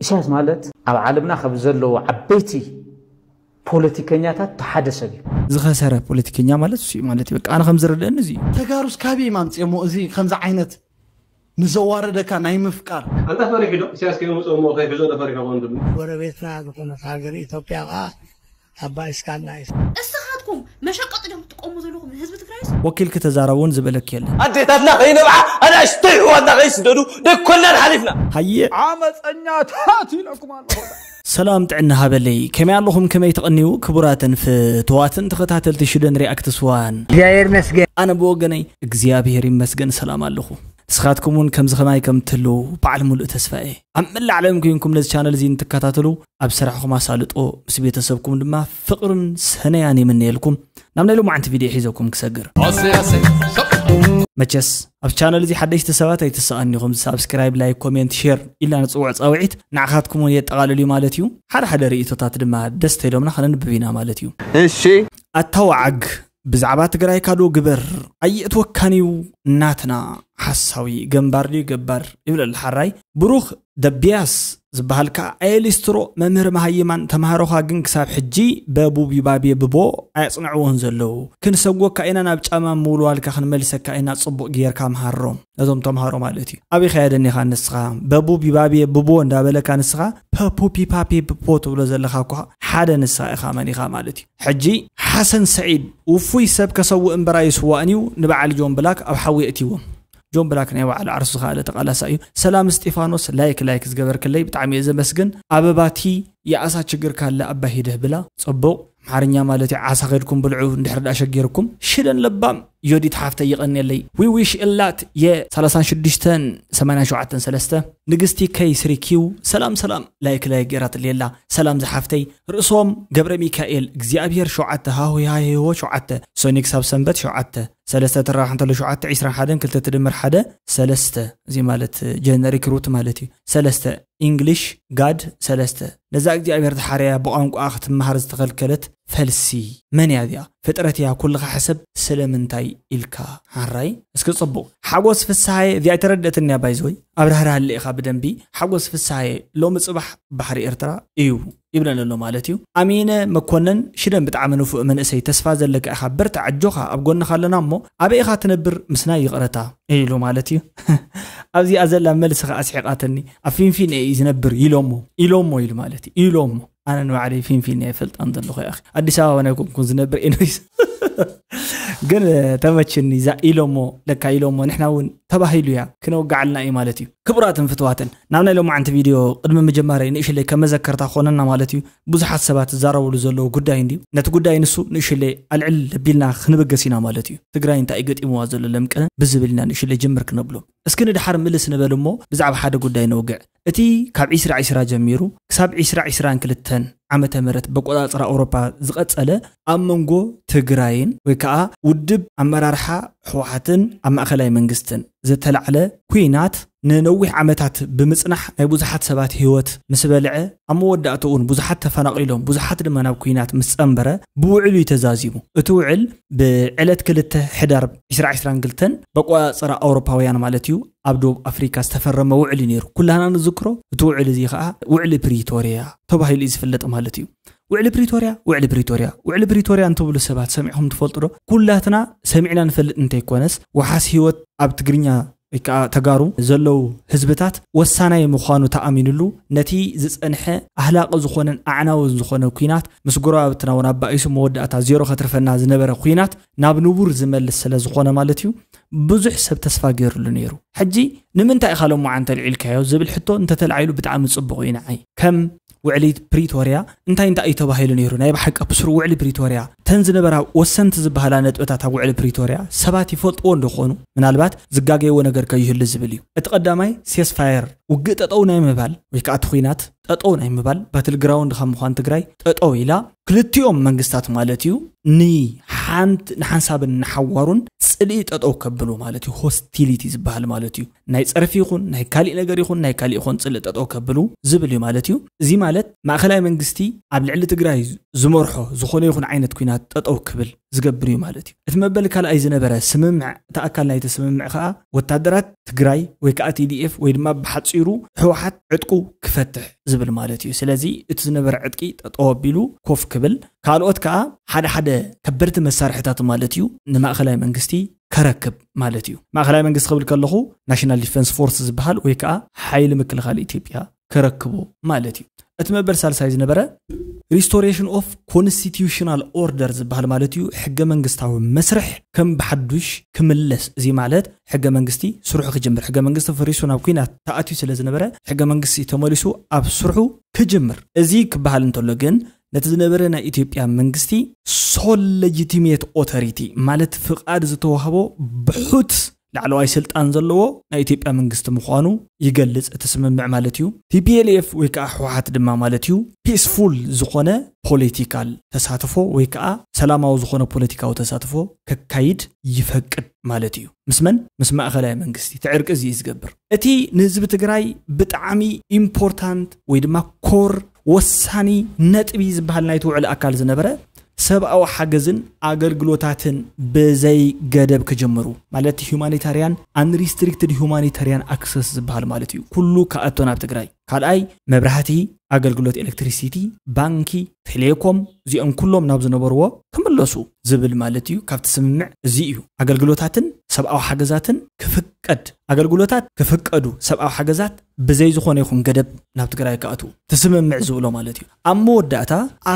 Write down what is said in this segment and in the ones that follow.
ኢሳያስ ማለት ኣብ ዓለምና ካብ ዘለዉ ዓበይቲ ፖለቲከኛታት ሓደ ሰብ እዩ። ዝኸሰረ ፖለቲከኛ ማለት እሱ እዩ ማለት እዩ። በቃ ኣነ ከም ዝረደአኒ እዚ እዩ። ተጋሩስ ካበይ ማምፅኦሞ እዚ ከምዚ ዓይነት ንዘዋረደካ ናይ ምፍቃር? ኣንታ ፈሪሑ ዶ ኢሳያስ ከይመፅኦ እሞ ከይሕዞ ዶ ፈሪሑ ኾን ትብሉ? ጎረቤትና ዝኾነት ሃገር ኢትዮጵያ ከዓ ኣባይ እስካና እዩ። እስኻትኩም መሸቀጢ ዶም ትጥቀሙ ዘለኹም ንህዝቢ ትግራይስ? ወኪልኪ ተዛረቡ እውን ዝበለኪ የለን። ኣዴታትና ከይነብዓ ኣናእሽተይ ኣሕዋትና ከይስደዱ ደኮናን ሓሊፍና። ሃየ። ዓመፀኛታት ኢለኩም ኣለኹ። ሰላም ጥዕና ሃበለይ። ከመይ ኣለኹም? ከመይ ተቐንዩ? ክቡራትን ፍትዋትን ተኸታተልቲ ሽደን ሪኣክትስ ዋን። እግዚኣብሔር ይመስገን። ኣነ ብወገነይ እግዚኣብሔር ይመስገን ሰላም ኣለኹ። ንስኻትኩም እውን ከምዚ ከማይ ከም ትህልዉ በዓል ሙሉእ ተስፋ እየ። ኣብ መላእ ዓለም ኮይንኩም ነዚ ቻነል እዚ እንትከታተሉ ኣብ ስራሕኹም ኣሳልጦ፣ ምስ ቤተሰብኩም ድማ ፍቕርን ሰነያን ይምነየልኩም። ናብ ናይ ሎማዓንቲ ቪድዮ ሒዘኩም ክሰግር። ኣሰይ፣ ኣሰይ፣ ሰብ። መቸስ ኣብ ቻነል እዚ ሓደሽቲ ሰባት ኣይትሰኣኑ ኢኹም። ሳብስክራይብ፣ ላይክ፣ ኮሜንት፣ ሼር ኢልና ንጽውዕ ጻውዒት ንዓኻትኩም እውን የጠቓልል እዩ ማለት እዩ። ሓደ ሓደ ርእይቶታት ድማ ደስ ተኢሎምና ከነንብብ ኢና ማለት እዩ። እሺ። ኣታ ወዓግ ብዛዕባ ትግራይ ካዶ ግበር ኣየእትወካን እዩ ናትና ሓሳዊ ገንባር ድዩ ገባር ይብል ኣሎ ሓራይ። ብሩኽ ደቢያስ ዝበሃል ከዓ ኣየ ሊስትሮ መምህር መሃይማን ተምሃሮኻ ግን ክሳብ ሕጂ በቡብ ይባቤ ብቦ ኣየጽንዕዎን ዘለዉ። ክንሰጎካ ኢና ናብ ጫማ ምውልዋልካ ክንመልሰካ ኢና ጽቡቕ ጌርካ ምሃሮም ነዞም ተምሃሮ ማለት እዩ። ኣበይ ኸያ ደኒኻ ንስኻ በቡብ ይባቤ ብቦ እንዳበለካ ንስኻ ፐፑፒፓፔ ብፖ ትብሎ ዘለኻ እኳ ሓደ ንስኻ ኢኻ መን ኢኻ ማለት እዩ። ሕጂ ሓሰን ሰዒድ ውፉይ ሰብ ከሰውእ እምበር ኣይስዋእን እዩ ንበዓል ጆን ብላክ ኣብ ሓዊ የእትይዎም። ጆን ብላክ ናይ ባዕሉ ዓርሱ ዝኸኣለ ተቓላሳይ እዩ። ሰላም እስጢፋኖስ ላይክ ላይክ ዝገበርክለይ ብጣዕሚ እየ ዘመስግን። ኣበባቲ የኣሳ ችግር ካለ ኣባይ ሂደህ ብላ ጽቡቕ ኣምሓርኛ ማለት እዩ። ዓሳ ኸድኩም ብልዑ እንድሕር ደኣ ሸጊርኩም። ሽደን ለባም ዮዲት ሓፍተይ ይቐንየለይ። We wish a lot የ ሰላሳ ሽዱሽተ ሰማንያ ሸውዓተ ሰለስተ ንግስቲ ከይ ስሪኪው ሰላም ሰላም ላይክ ላይክ ገይራትለይ ኣላ። ሰላም ዝሓፍተይ ርእሶም ገብረ ሚካኤል እግዚኣብሔር ሸውዓተ ሃሁ ሃሂሆ ሸውዓተ ሶኒክ ሳብ ሰንበት ሸውዓተ ሰለስተ ትራባሕ እንተሎ ሸውዓተ ዒስራን ሓደን ክልተ ትድምር ሓደ ሰለስተ እዚ ማለት ጀነሪክ ሩት ማለት እዩ። ሰለስተ ኢንግሊሽ ጋድ ሰለስተ ነዛ እግዚኣብሔር ተሓርያ ብቋንቋ ክትመሃር ዝተኸልከለት ፈልሲ መን እያ እዚኣ? ፍጥረት እያ ኩልኻ ሕሰብ ስለምንታይ ኢልካ ሓራይ እስኪ ጽቡቕ ሓጎስ ፍስሃየ እዚኣ ኣይተረደእትንያ ባይዘወይ ኣብራህራሃለ ኢኻ ብደንቢ ሓጎስ ፍስሃየ ሎሚ ጽባሕ ባሕሪ ኤርትራ እዩ ይብለን ኣሎ ማለት እዩ። ኣሚነ መኮነን ሽደን ብጣዕሚ ንፉእ መንእሰይ ተስፋ ዘለካ ኢኻ በርትዕ ኣጆኻ ኣብ ጎንኻ ኣለና እሞ ኣበይ ኢኻ ትነብር ምስናይ ይቕረታ ኢሉ ማለት እዩ። ኣብዚኣ ዘላ መልሲ ከዓ ኣስሒቓተኒ ኣብ ፊንፊን እዩ ዝነብር ኢሎሞ ኢሎሞ ኢሉ ማለት እዩ ኢሎሞ ኣነ ንባዕለይ ፊንፊን እየ ፈልጣን ዘለኹ ያ ኣዲስ ኣበባ ናይ ኮንኩን ዝነብር ኤኖይስ ግን ተመችኒ እዛ ኢሎሞ ለካ ኢሎሞ ንሕና እውን ተባሂሉ እያ ክነውግዓልና እዩ ማለት እዩ። ክቡራትን ፍትዋትን ናብ ናይ ሎማዓንቲ ቪድዮ ቅድሚ ምጅማረይ ንእሽለይ ከመዘከርታ ክኾነና ማለት እዩ። ብዙሓት ሰባት ዝዛረብሉ ዘለዉ ጉዳይ እንድዩ። ነቲ ጉዳይ ንሱ ንእሽለይ ኣልዕል ለቢልና ክንብገስ ኢና ማለት እዩ። ትግራይ እንታይ ገጢምዋ ዘሎ ለምቅነ ብዝብል ኢና ንእሽለይ ጅምር ክነብሎ። እስኪ ንድሓር ምልስ ንበል እሞ ብዛዕባ ሓደ ጉዳይ ነውግዕ። እቲ ካብ ዒስራ ዒስራ ጀሚሩ ክሳብ ዒስራ ዒስራን ክልተን ዓመተ ምህረት በቆጻጽራ ኣውሮፓ ዝቐጸለ ኣብ መንጎ ትግራይን ወይ ከዓ ውድብ ኣመራርሓ ህወሓትን ኣብ ማእኸላይ መንግስትን ዝተላዕለ ኩናት ንነዊሕ ዓመታት ብምጽናሕ ናይ ብዙሓት ሰባት ህይወት ምስ በልዐ ኣብ መወዳእትኡ እውን ብዙሓት ተፈናቒሎም ብዙሓት ድማ ናብ ኩናት ምስ ጸንበረ ብውዕል እዩ ተዛዚሙ። እቲ ውዕል ብዕለት ክልተ ሕዳር ዒስራ ዒስራን ክልተን በቆጻጽራ ኣውሮፓውያን ማለት እዩ ኣብ ደቡብ ኣፍሪካ ዝተፈረመ ውዕል እዩ ነይሩ። ኩላና ንዝክሮ እቲ ውዕል እዚ ከዓ ውዕሊ ፕሪቶርያ ተባሂሉ እዩ ዝፍለጥ ማለት እዩ። ውዕሊ ፕሪቶርያ ውዕሊ ፕሪቶርያ ውዕሊ ፕሪቶርያ እንትብሉ ሰባት ሰሚዕኹም ትፈልጡ ዶ? ኩላትና ሰሚዕና ንፈልጥ እንተይኮነስ ወሓስ ህይወት ኣብ ትግርኛ ወይ ከዓ ተጋሩ ዘለዉ ህዝብታት ወሳናይ ምዃኑ ተኣሚንሉ ነቲ ዝፀንሐ ኣህላቂ ዝኾነን ኣዕናዊ ዝኾነ ኩናት ምስ ጎረባብትና እውን ኣባኢሱ መወዳእታ ዜሮ ከትርፈና ዝነበረ ኩናት ናብ ንቡር ዝመልስ ስለ ዝኾነ ማለት እዩ ብዙሕ ሰብ ተስፋ ገይሩሉ ነይሩ። ሕጂ ንምንታይ ኢኻ ሎማዓንቲ ኣልዒልካዮ ዝብል ሕቶ እንተተላዒሉ ብጣዕሚ ፅቡቕ እዩ ንዓይ ከም ውዕሊ ፕሪቶርያ እንታይ እንታይ እዩ ተባሂሉ ነይሩ? ናይ ብሓቂ ብስሩ ውዕሊ ፕሪቶርያ እተን ዝነበራ ወሰንቲ ዝበሃላ ነጥብታት ኣብ ውዕሊ ፕሪቶርያ ሰባት ይፈልጥዎ እንዶ ኾኑ ምናልባት ዝጋገይዎ ነገር ከይህሉ ዝብል እዩ። እቲ ቀዳማይ ሴስፋየር ውግእ ጠጠው ናይ ምባል ወይ ከዓ እቲ ኹናት ጠጠው ናይ ምባል ባትል ግራውንድ ካብ ምዃን ትግራይ ጠጠው ኢላ ክልቲኦም መንግስታት ማለት እዩ ንሓንቲ ንሓንሳብን ንሓዋሩን ጽልኢ ጠጠው ከብሉ ማለት እዩ። ሆስቲሊቲ ዝበሃል ማለት እዩ ናይ ጸርፊ ይኹን ናይ ካሊእ ነገር ይኹን ናይ ካሊእ ይኹን ጽልኢ ጠጠው ከብሉ ዝብል እዩ ማለት እዩ። እዚ ማለት ማእኸላይ መንግስቲ ኣብ ልዕሊ ትግራይ ዝመርሖ ዝኾነ ይኹን ዓይነት ኩናት ጠጠው ክብል ዝገብር እዩ ማለት እዩ። እቲ መበል ካልኣይ ዝነበረ ስምምዕ፣ እቲ ኣካል ናይቲ ስምምዕ ከዓ ወታደራት ትግራይ ወይ ከዓ ቲ ዲ ኤፍ ወይ ድማ ብሓፂሩ ህወሓት ዕጥቁ ክፈትሕ ዝብል ማለት እዩ። ስለዚ እቲ ዝነበረ ዕጥቂ ጠጠው ኣቢሉ ኮፍ ክብል፣ ካልኦት ከዓ ሓደ ሓደ ከበድቲ መሳርሕታት ማለት እዩ ንማእኸላይ መንግስቲ ከረክብ ማለት እዩ። ማእኸላይ መንግስቲ ክብል ከለኹ ናሽናል ዲፈንስ ፎርስ ዝበሃል ወይ ከዓ ሓይሊ ምክልኻል ኢትዮጵያ ከረክቦ ማለት እዩ። እቲ መበል ሳልሳይ ዝነበረ ሪስቶሬሽን ኦፍ ኮንስቲትዩሽናል ኦርደር ዝበሃል ማለት እዩ ሕገ መንግስታዊ መስርሕ ከም ብሓዱሽ ክምለስ። እዚ ማለት ሕገ መንግስቲ ስርሑ ክጅምር፣ ሕገ መንግስቲ ፈሪሱ ናብ ኩናት ተኣትዩ ስለ ዝነበረ ሕገ መንግስቲ ተመሊሱ ኣብ ስርሑ ክጅምር። እዚ ክበሃል እንተሎ ግን ነቲ ዝነበረ ናይ ኢትዮጵያ መንግስቲ ሶል ሌጂቲሜት ኦቶሪቲ ማለት ፍቓድ ዝተዋህቦ ብሑት ላዕለዋይ ስልጣን ዘለዎ ናይ ኢትዮጵያ መንግስቲ ምዃኑ ይገልጽ እቲ ስምምዕ ማለት እዩ። ቲ ፒ ኤል ኤፍ ወይ ከዓ ህወሓት ድማ ማለት እዩ ፒስፉል ዝኾነ ፖለቲካል ተሳትፎ ወይ ከዓ ሰላማዊ ዝኾነ ፖለቲካዊ ተሳትፎ ከካይድ ይፈቅድ ማለት እዩ። ምስ መን? ምስ ማእኸላይ መንግስቲ። እቲ ዕርቂ እዚ እዩ ዝገብር። እቲ ንህዝቢ ትግራይ ብጣዕሚ ኢምፖርታንት ወይ ድማ ኮር ወሳኒ ነጥቢ ዝበሃል ናይቲ ውዕል ኣካል ዝነበረ ሰብኣዊ ሓገዝን ኣገልግሎታትን ብዘይ ገደብ ክጅምሩ ማለት ሂዩማኒታርያን ኣንሪስትሪክትድ ሂዩማኒታርያን ኣክሰስ ዝበሃል ማለት እዩ። ኩሉ ክኣቶ ናብ ትግራይ። ካልኣይ መብራህቲ፣ ኣገልግሎት ኤሌክትሪሲቲ፣ ባንኪ፣ ቴሌኮም እዚኦም ኩሎም ናብ ዝነበርዎ ክምለሱ ዝብል ማለት እዩ። ካብቲ ስምምዕ እዚ እዩ ኣገልግሎታትን ሰብኣዊ ሓገዛትን ክፍቀድ፣ ኣገልግሎታት ክፍቀዱ፣ ሰብኣዊ ሓገዛት ብዘይ ዝኾነ ይኹን ገደብ ናብ ትግራይ ክኣትዉ እቲ ስምምዕ ዝብሎ ማለት እዩ። ኣብ መወዳእታ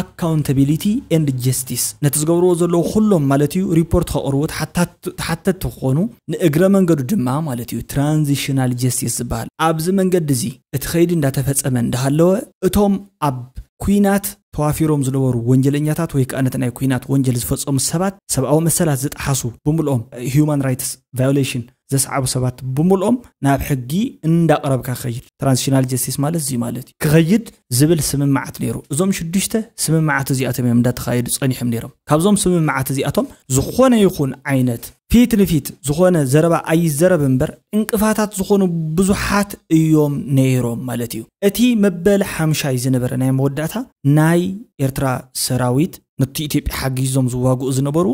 ኣካውንታቢሊቲ ኤንድ ጀስቲስ ነቲ ዝገብርዎ ዘለዉ ኩሎም ማለት እዩ ሪፖርት ከቕርቡ ተሓታት- ተሓተትቲ ክኾኑ፣ ንእግረ መንገዱ ድማ ማለት እዩ ትራንዚሽናል ጀስቲስ ዝበሃል ኣብዚ መንገዲ እዚ እቲ ኸይዲ እንዳተፈጸመ እንዳሃለወ እቶም ኣብ ኩናት ተዋፊሮም ዝነበሩ ወንጀለኛታት ወይ ከዓ ነቲ ናይ ኩናት ወንጀል ዝፈጸሙ ሰባት ሰብኣዊ መሰላት ዝጠሓሱ ብምልኦም ሂዩማን ራይትስ ቫዮሌሽን ዘስዓቡ ሰባት ብምልኦም ናብ ሕጊ እንዳቕረብካ ክኸይድ ትራንዚሽናል ጀስቲስ ማለት እዚ ማለት እዩ ክኸይድ ዝብል ስምምዓት ነይሩ። እዞም ሽዱሽተ ስምምዓት እዚኣቶም እዮም እንዳተኻየዱ ጸኒሖም ነይሮም። ካብዞም ስምምዓት እዚኣቶም ዝኾነ ይኹን ዓይነት ፊት ንፊት ዝኾነ ዘረባ ኣይዘረብ እምበር እንቅፋታት ዝኾኑ ብዙሓት እዮም ነይሮም ማለት እዩ። እቲ መበል ሓምሻይ ዝነበረ ናይ መወዳእታ ናይ ኤርትራ ሰራዊት ነቲ ኢትዮጵያ ሓጊዞም ዝዋግኡ ዝነበሩ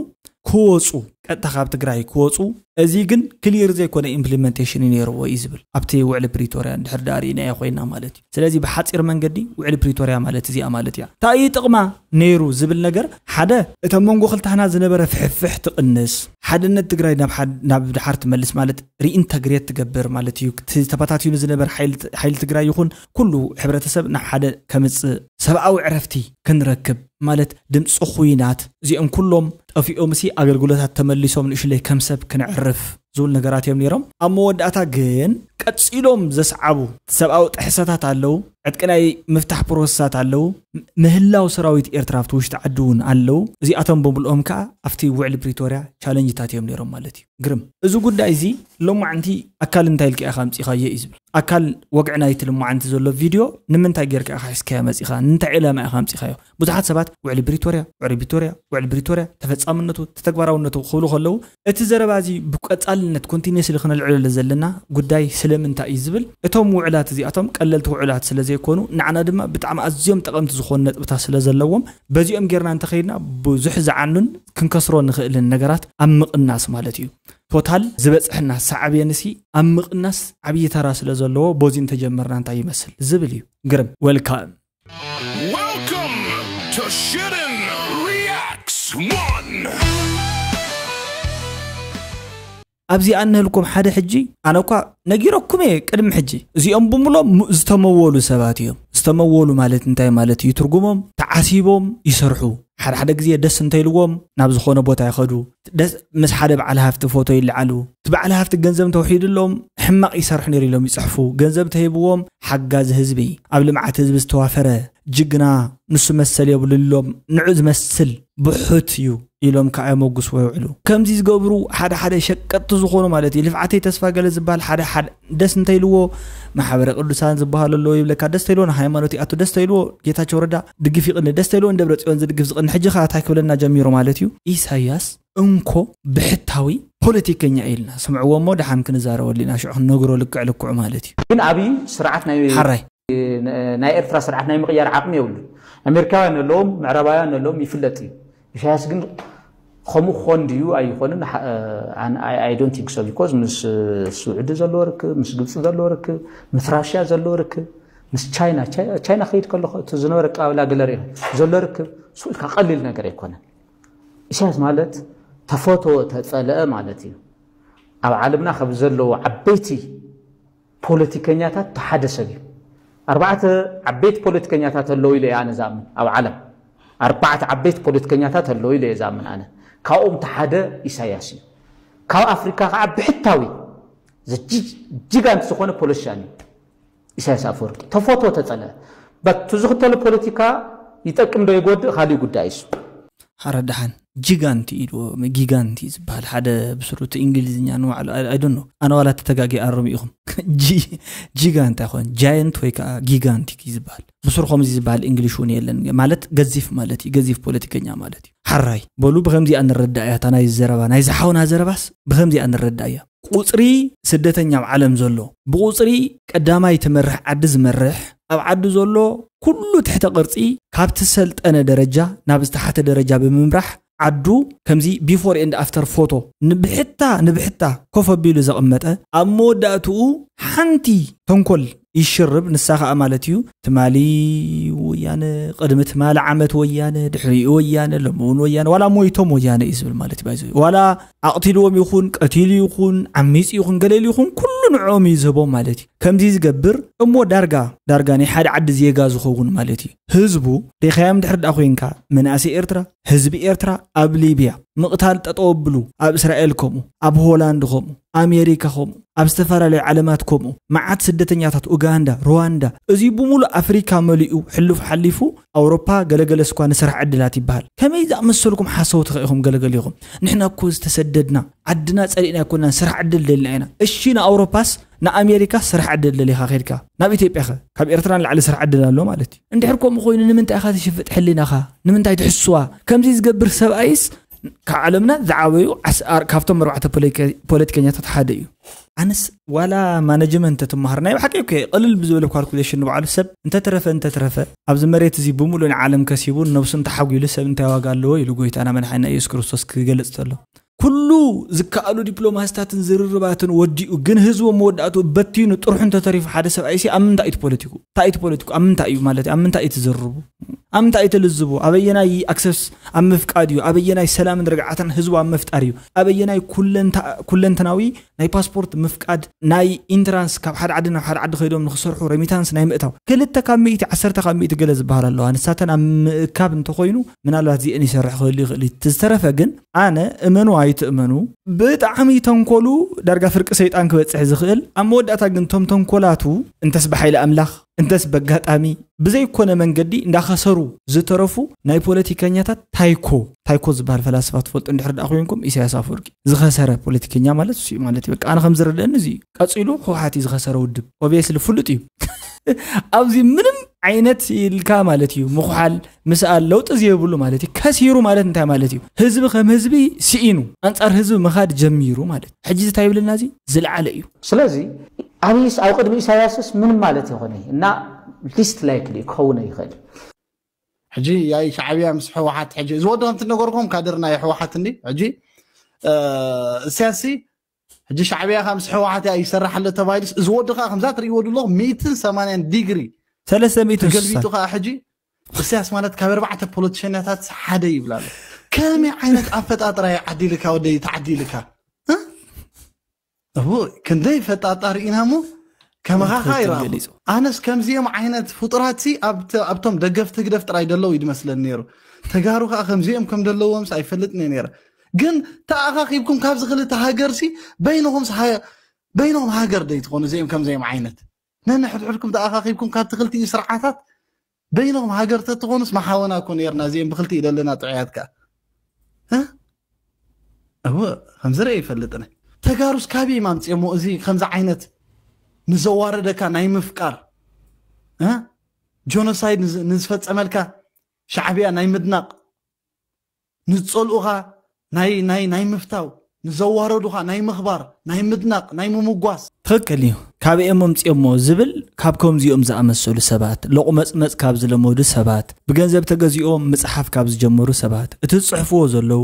ክወፁ፣ ቀጥታ ካብ ትግራይ ክወፁ፣ እዚ ግን ክሊር ዘይኮነ ኢምፕሊመንቴሽን እዩ ነይርዎ እዩ ዝብል ኣብቲ ውዕሊ ፕሪቶርያ እንድሕር ዳኣ ርኢናዮ ኮይና ማለት እዩ። ስለዚ ብሓፂር መንገዲ ውዕሊ ፕሪቶርያ ማለት እዚኣ ማለት እያ። እንታይ እዩ ጥቕማ ነይሩ ዝብል ነገር ሓደ እቶም መንጎ ክልታህና ዝነበረ ፍሕፍሕ ትቕንስ፣ ሓድነት ትግራይ ናብ ሓድ- ናብ ድሓር ትመልስ ማለት ሪኢንተግሬት ትገብር ማለት እዩ። እቲ ተበታቲኑ ዝነበረ ሓይሊ ሓይሊ ትግራይ ይኹን ኩሉ ሕብረተሰብ ናብ ሓደ ከምፅእ ሰብኣዊ ዕረፍቲ ክንረክብ ማለት ድምፂ ኩናት እዚኦም ኩሎም ጠፊኦም ሲ ኣገልግሎታት ተመሊሶም ንእሽለይ ከም ሰብ ክንዕርፍ ዝብል ነገራት እዮም ነይሮም። ኣብ መወዳእታ ግን ቀፂሎም ዘስዓቡ ሰብኣዊ ጥሕሰታት ኣለዉ፣ ዕጥቂ ናይ ምፍታሕ ፕሮሰሳት ኣለዉ፣ ምህላው ሰራዊት ኤርትራ ኣብቲ ውሽጢ ዓዲ እውን ኣለዉ። እዚኣቶም ብምልኦም ከዓ ኣብቲ ውዕሊ ፕሪቶርያ ቻለንጅታት እዮም ነይሮም ማለት እዩ። ግርም እዚ ጉዳይ እዚ ሎማዕንቲ ኣካል እንታይ ኢልካ ኢኻ ኣምፂኻዮ እዩ ዝብል። ኣካል ወግዒ ናይቲ ልማዓንቲ ዘሎ ቪድዮ ንምንታይ ጌርካ ኢኻ ሒዝካዮ መፂኻ? ንምንታይ ዕላማ ኢኻ ኣምፂኻዮ? ብዙሓት ሰባት ውዕሊ ፕሪቶርያ፣ ውዕሊ ፕሪቶርያ፣ ውዕሊ ፕሪቶርያ፣ ተፈፃምነቱ፣ ተተግባራውነቱ ክብሉ ከለዉ እቲ ዘረባ እዚ ብቀፃልነት ኮንቲኒስሊ ክነልዕለሉ ዘለና ጉዳይ ስለምንታይ እዩ ዝብል እቶም ውዕላት እዚኣቶም ቀለልቲ ውዕላት ስለ ዘይኮኑ ንዓና ድማ ብጣዕሚ ኣዝዮም ጠቐምቲ ዝኾኑ ነጥብታት ስለ ዘለዎም በዚኦም ጌርና እንተኸይድና ብዙሕ ዝዓኑን ክንከስሮ ንኽእልን ነገራት ኣብ ምቕናስ ማለት እዩ። ቶታል ዝበፅሐና ሳዕቤንሲ ኣብ ምቕናስ ዓብዪ ተራ ስለ ዘለዎ በዚ እንተጀመርና እንታይ ይመስል ዝብል እዩ። ግርም ዌልካም። Welcome to Shitten Reacts one. ኣብዚ ኣነህልኩም ሓደ ሕጂ ኣነ እኳ ነጊረኩም እየ ቅድሚ ሕጂ እዚኦም ብምሎም ዝተመወሉ ሰባት እዮም። ዝተመወሉ ማለት እንታይ ማለት እዩ ትርጉሞም? ተዓሲቦም ይሰርሑ። ሓደ ሓደ ግዜ ደስ እንተይልዎም ናብ ዝኾነ ቦታ ይኸዱ። ምስ ሓደ በዓል ሃፍቲ ፎቶ ይለዓሉ። እቲ በዓል ሃፍቲ ገንዘብ እንተውሒድሎም ሕማቕ ይሰርሑ ነይሩ ኢሎም ይፅሕፉ። ገንዘብ ተሂብዎም ሓጋዚ ህዝቢ፣ ኣብ ልምዓት ህዝቢ ዝተዋፈረ ጅግና ንሱ መሰል የብሉሎም። ንዑ ዝመስል ብሑት እዩ ኢሎም ከዓ የመጉስዎ ይውዕሉ። ከምዚ ዝገብሩ ሓደ ሓደ ሸቀጥቲ ዝኾኑ ማለት እዩ። ልፍዓተይ ተስፋ ገለ ዝበሃል ሓደ ሓደ ደስ እንተይልዎ፣ ማሕበረ ቅዱሳን ዝበሃል ኣለዎ ይብለካ፣ ደስ ተይልዎ፣ ንሃይማኖት ይኣቱ፣ ደስ ተይልዎ ጌታቸው ረዳ ድግፍ ይቕኒ፣ ደስ ተይልዎ ንደብረ ጽዮን ዝድግፍ ዝቕኒ። ሕጂ ከዓ እንታይ ክብለና ጀሚሩ ማለት እዩ? ኢሳያስ እንኮ ብሕታዊ ፖለቲከኛ እዩ ኢልና ስምዕዎ እሞ ደሓን ክንዛረበሉ ኢና፣ ሽዑ ክንነግሮ ልክዕ ልክዑ ማለት እዩ። ግን ኣብይ ስርዓት ናይ ሓራይ ናይ ኤርትራ ስርዓት ናይ ምቕያር ዓቕሚ የብሉ። ኣሜሪካውያን ኣለዎም፣ ምዕራባውያን ኣለዎም፣ ይፍለጥ እዩ። ኢሳያስ ግን ከምኡ ክኾን ድዩ ኣይኾንን? I don't think so, because ምስ ስዑዲ ዘለዎ ርክብ፣ ምስ ግብፂ ዘለዎ ርክብ፣ ምስ ራሽያ ዘለዎ ርክብ፣ ምስ ቻይና ቻይና ከይድ ከለኹ እቲ ዝነበረ ኣቀባብላ ገለ ርኢኹ ዘሎ ርክብ ስኡ ኢልካ ቀሊል ነገር ኣይኮነን። ኢሳያስ ማለት ተፈተወ ተፀለአ ማለት እዩ። ኣብ ዓለምና ካብ ዘለዉ ዓበይቲ ፖለቲከኛታት ሓደ ሰብ እዩ። ኣርባዕተ ዓበይቲ ፖለቲከኛታት ኣለዉ ኢለ እየ ኣነ ዝኣምን ኣብ ዓለም። ኣርባዕተ ዓበይቲ ፖለቲከኛታት ኣለዉ ኢለ እየ ዝኣምን ኣነ። ካብኦም እቲ ሓደ ኢሳያስ እዩ። ካብ ኣፍሪካ ከዓ ብሕታዊ ጅጋንት ዝኾነ ፖለቲሻን እዩ ኢሳያስ ኣፈወርቂ። ተፈትዎ ተፀልአ በቲ ዝኽተሎ ፖለቲካ ይጠቅም ዶ ይጎድእ ካልእ ጉዳይ እሱ። ሓረዳሓን ጂጋንቲ ኢልዎ ጊጋንቲ ዝበሃል ሓደ ብስሩ እቲ እንግሊዝኛ ንባዕሉ ኣይዶኖ ኣነ ዋላ ተተጋጊ ኣርሙ ኢኹም። ጂጋንቲ ኣይኮን ጃየንት ወይ ከዓ ጊጋንቲ ዝበሃል ብስሩ ከምዚ ዝበሃል እንግሊሽ እውን የለን ማለት ገዚፍ ማለት እዩ። ገዚፍ ፖለቲከኛ ማለት እዩ። ሓራይ በሉ ብከምዚኣ ንረዳእ እያ እታ ናይ ዘረባ ናይ ዝሓውና ዘረባስ ብከምዚኣ ንረዳእ እያ። ቁፅሪ ስደተኛ ኣብ ዓለም ዘሎ ብቁፅሪ ቀዳማይ ትመርሕ ዓዲ ዝመርሕ ኣብ ዓዲ ዘሎ ኩሉ ትሕተ ቅርፂ ካብ ትሰልጠነ ደረጃ ናብ ዝተሓተ ደረጃ ብምምራሕ ዓዱ ከምዚ before and after ፎቶ ንብሕታ ንብሕታ ኮፍ ኣቢሉ ዘቐመጠ ኣብ መወዳእትኡ ሓንቲ ተንኮል ይሽርብ ንሳ ከዓ ማለት እዩ ትማሊ ወያነ ቅድሚ ትማሊ ዓመት ወያነ ድሕሪኡ ወያነ ሎሚ እውን ወያነ ዋላ ሞይቶም ወያነ እዩ ዝብል ማለት እዩ። ዋላ ኣቕቲልዎም ይኹን ቀቲሉ ይኹን ዓሚፁ ይኹን ገለሉ ይኹን ኩሉ ንዕኦም እዩ ዝህቦም ማለት እዩ። ከምዚ ዝገብር እሞ ዳርጋ ዳርጋ ናይ ሓደ ዓዲ ዜጋ ዝኸውን ማለት እዩ። ህዝቡ ሪኻዮም ድሕር ዳ ኮይንካ መናእሰይ ኤርትራ ህዝቢ ኤርትራ ኣብ ሊብያ ምቕታል ጠጠው ኣብሉ ኣብ እስራኤል ከምኡ ኣብ ሆላንድ ከምኡ ኣሜሪካ ከምኡ ኣብ ዝተፈላለዩ ዓለማት ከምኡ መዓት ስደተኛታት ኡጋንዳ ሩዋንዳ እዚ ብምሉእ ኣፍሪካ መሊኡ ሕሉፍ ሓሊፉ ኣውሮፓ ገለገለ ስኳ ንስራሕ ዕድላት ይበሃል። ከመይ ዝኣመሰልኩም ሓሰውቲ ከ ኢኹም ገለገለ ኢኹም። ንሕና እኮ ዝተሰደድና ዓድና ፀሊእና ኣይኮናን ስራሕ ዕድል ደልና ኢና። እሺ ንኣውሮፓስ ንኣሜሪካ ስራሕ ዕድል ደሊኻ ከድካ ናብ ኢትዮጵያ ከ ካብ ኤርትራ ንላዕሊ ስራሕ ዕድል ኣሎ ማለት እዩ። እንድሕር ከምኡ ኮይኑ ንምንታይ ኢኻ ትሽፍጥ ሕሊናኻ ንምንታይ ትሕስዋ? ከምዚ ዝገብር ሰብኣይስ ካብ ዓለምና ዝዓበዩ ዓስ- ኣር- ካብቶም ኣርባዕተ ፖለቲከ- ፖለቲከኛታት ሓደ እዩ። ኣነስ ዋላ ማነጅመንት ትመሃር ናይ ብሓቂ እኮ ቅልል ብዝበለ ካልኩሌሽን ንባዕሉ ሰብ እንተተረፈ እንተተረፈ ኣብዚ መሬት እዚ ብምሉእ ንዓለም ከሲቡ ነብሱ እንተሓጒሉ ሰብ እንታይ ዋጋ ኣለዎ ኢሉ ጎይታና መድሓኒና ኢየሱስ ክርስቶስ ክገልጽ ተሎ ኩሉ ዝከኣሉ ዲፕሎማስታትን ዝርርባትን ወዲኡ ግን ህዝቡ መወዳእቱ በቲኑ ጥርሑ እንተተሪፉ ሓደ ሰብኣይሲ ኣብ ምንታይ እዩ ፖለቲኩ እንታይ እዩ ፖለቲኩ ኣብ ምንታይ እዩ ማለት ኣብ ምንታይ እዩ ትዝርቡ ኣብ ምንታይ እዩ ትልዝቡ ኣበየናይ ኣክሰስ ኣብ ምፍቃድ እዩ ኣበየናይ ሰላምን ርግዓትን ህዝቡ ኣብ ምፍጣር እዩ ኣበየናይ ኩለንተናዊ ናይ ፓስፖርት ምፍቃድ ናይ ኢንትራንስ ካብ ሓደ ዓዲ ናብ ሓደ ዓዲ ከይዶም ንክሰርሑ ረሚታንስ ናይ ምእታው ክልተ ካብ ሚእቲ ዓሰርተ ካብ ሚእቲ ገለ ዝበሃል ኣለዋ ንሳተን ኣብ ምእካብ እንተኮይኑ ምናልባት ዚአን ይሰርሕ ክህሉ ይኽእል እዩ ዝተረፈ ግን ኣነ እመኑ ኣይትእመኑ ብጣዕሚ ተንኮሉ ዳርጋ ፍርቂ ሰይጣን ክበፅሕ ዝኽእል ኣብ መወዳእታ ግን ቶም ተንኮላቱ እንተስ ብሓይሊ ኣምላኽ እንተስ በጋጣሚ ብዘይኮነ መንገዲ እንዳኸሰሩ ዝተረፉ ናይ ፖለቲከኛታት ታይኮ ታይኮ ዝበሃል ፈላስፋ ትፈልጡ እንድሕር ደኣ ኮይንኩም ኢሳያስ ኣፈወርቂ ዝኸሰረ ፖለቲከኛ ማለት እሱ ማለት እዩ። ኣነ ከም ዝረደአኒ እዚ ቀፂሉ ህወሓት እዩ ዝኸሰረ ውድብ ኦብየስሊ ፍሉጥ እዩ። ኣብዚ ምንም ዓይነት ኢልካ ማለት እዩ ምኩሓል ምስኣል ለውጢ ዘይብሉ ማለት እዩ። ከሲሩ ማለት እንታይ ማለት እዩ? ህዝቢ ከም ህዝቢ ስኢኑ ኣንፃር ህዝቢ ምኻድ ጀሚሩ ማለት እዩ። ሕጂ እንታይ ይብለና እዚ ዝለዓለ እዩ። ስለዚ ኣብይስ ኣብ ቅድሚ ኢሳያስስ ምንም ማለት ይኾነ እና ሊስት ላይክሊ ክኸውን ይኽእል። ሕጂ ያይ ሻዕብያ ምስ ህወሓት ሕጂ እዚ ወዲ ከምቲ ነገርኩም ካድር ናይ ህወሓት እንዲ ሕጂ እሳያሲ ሕጂ ሻዕብያ ካብ ምስ ህወሓት እያ ይሰርሕ ኣሎ ተባሂሉስ እዚ ወዲ ከዓ ከምዛ ትርእይዎ ኣለኹም ሚእትን ሰማንያን ዲግሪ ሰለስተ ሚእትን ስሳን ተገልቢጡ ከዓ ሕጂ እሳያስ ማለት ካብ ኣርባዕተ ፖለቲሸኛታት ሓደ ይብላ ኣሎ። ከመይ ዓይነት ኣፈጣጥራ እዩ ዓዲልካ ወደይ ተዓዲልካ እቡ ክንደይ ፈጣጣሪ ኢና እሞ ከመኻ ትኽክል ይረኣኹ ገሊጹ። ኣነስ ከምዚኦም ዓይነት ፍጡራት ሲ ኣብቶም ደገፍቲ ህግደፍ ጥራይ ደለዉ ይድመስለኒ ነይሩ ተጋሩ ከዓ ከምዚኦም ከም ደለዎም ሲ ኣይፈልጥን እየ ነይረ ግን ተኣኻኺብኩም ካብዚ ክልተ ሃገር ሲ በይንኹም ሲ ሃ- በይንኹም ሃገር ደይ ትኾኑ እዚኦም ከምዚኦም ዓይነት ነንሕድሕድኩም ተኣኻኺብኩም ካብቲ ክልቲኡ ስርዓታት በይኖም ሃገር ተትኾኑስ መሓወና እኮ ነርና እዚኦም ብክልቲኡ ደለና ጥዑያት ከኣ እ? እወ፣ ከምዚ ርአ ይፈልጥነ። ተጋሩስ ካበይ ማምፅኦሞ እዚ ከምዚ ዓይነት ንዘዋረደካ ናይ ምፍቃር፣ እ? ጆኖሳይድ ንዝ- ንዝፈፀመልካ ሻዕብያ ናይ ምድናቕ፣ ንዝፀልኡኻ ናይ ናይ ናይ ምፍታው፣ ንዘዋረዱኻ ናይ ምኽባር፣ ናይ ምድናቕ፣ ናይ ምምጓስ። ትኽክል እዩ። ካበይ እሞ ምፅኦሞ ዝብል ካብ ከምዚኦም ዝኣመሰሉ ሰባት፣ ለቑመፅመፅ ካብ ዝለመዱ ሰባት፣ ብገንዘብ ተገዚኦም ምፅሓፍ ካብ ዝጀመሩ ሰባት፣ እቲ ዝፅሕፍዎ ዘለዉ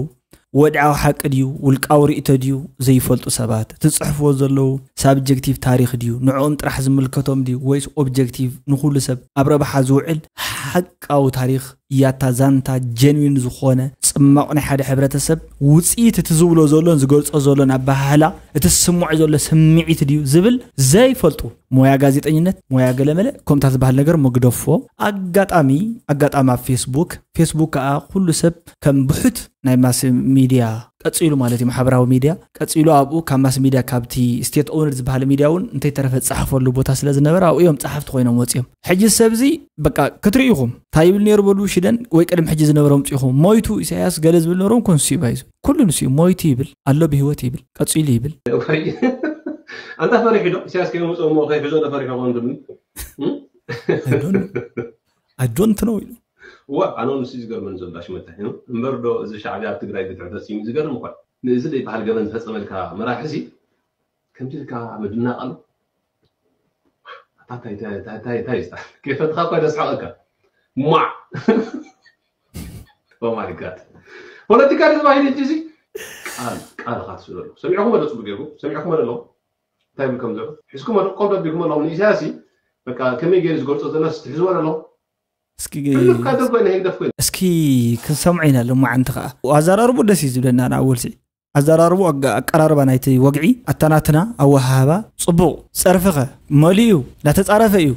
ወድዓዊ ሓቂ ድዩ ውልቃዊ ርእይቶ ድዩ ዘይፈልጡ ሰባት፣ እቲ ዝፅሕፍዎ ዘለዉ ሳብጀክቲቭ ታሪኽ ድዩ ንዕኦም ጥራሕ ዝምልከቶም ድዩ ወይስ ኦብጀክቲቭ ንኹሉ ሰብ ኣብ ረብሓ ዝውዕል ሓቃዊ ታሪኽ እያታ ዛንታ ጀንዊን ዝኾነ ጽማቕ ናይ ሓደ ሕብረተሰብ ውጽኢት እቲ ዝብሎ ዘሎን ዝገልጾ ዘሎን ኣበሃህላ እቲ ዝስምዖ ዘሎ ስምዒት ድዩ ዝብል ዘይፈልጡ ሞያ ጋዜጠኝነት ሞያ ገለመለ ከምታ ዝበሃል ነገር መግደፎ ኣጋጣሚ ኣጋጣሚ ኣብ ፌስቡክ ፌስቡክ ከዓ ኩሉ ሰብ ከም ብሑት ናይ ማስ ሚድያ ቀፂሉ ማለት እዩ ማሕበራዊ ሚድያ ቀፂሉ ኣብኡ ካብ ማስ ሚድያ ካብቲ ስቴት ኦውነድ ዝበሃል ሚድያ እውን እንተይተረፈ ዝፀሓፈሉ ቦታ ስለ ዝነበረ ኣብኡ እዮም ፀሓፍቲ ኮይኖም ወፂኦም ሕጂ ሰብዚ በቃ ክትርኢ ኢኹም እንታይ ይብል ነይሩ በሉ ሽደን ወይ ቅድሚ ሕጂ ዝነበረ ምፅኢኹም ሞይቱ ኢሳያስ ገለ ዝብል ነሮም ኮንሱ ይባይዙ ኩሉ ንሱ እዩ ሞይቱ ይብል ኣሎ ብህይወት ይብል ቀፂሉ ይብል ኣንታ ፈሪሑ ዶ ኢሳያስ ከይመፅኦ ሞ ከይሕዞ ዶ ፈሪሑ ኾን ትብል I don't know ኢሉ እዋ ኣነ ንሱ ዝገርመን ዘሎ ሽመታ እምበር ዶ እዚ ሻዕብያ ኣብ ትግራይ ግፍዒ ፈፂሙ ዝገርም እኳ ንእዚ ዘይበሃል ገበን ዝፈፀመልካ መራሒ ሲ ከምዚ ኢልካ ምድናቕ ኣሎ እንታይ እንታይ እንታይ እንታይ እንታይ ይስታ ከፈትኻ እኳ ደስሓቐካ ማ Oh my God ፖለቲካ ተባሂሉ እንጂ እዚ ቃል ቃል ካ ትስለሉ ሰሚዕኩም ወደ ጽቡቅ ገይሩ ሰሚዕኩም ወደ ኣለኹም እንታይ ብል ከም ዘሎ ሒዝኩም ወደ ቆም ደቢኩም ኣለኹም ንኢሳያስ በቃ ከመይ ገይሩ ዝገልጾ ዘሎ ትሕዝዎ ኣለኹም እስኪ ህሉፍ ካድር ኮይነ ህግደፍ ኮይነ እስኪ ክንሰምዖ ኢና ሎማዓንቲ ከዓ ኣዘራርቡ ደስ እዩ ዝብለና ንኣወልሲ ኣዘራርቡ ኣቀራርባ ናይቲ ወግዒ ኣተናትና ኣወሃህባ ፅቡቕ ፀርፍኸ መሊኡ እንዳተፃረፈ እዩ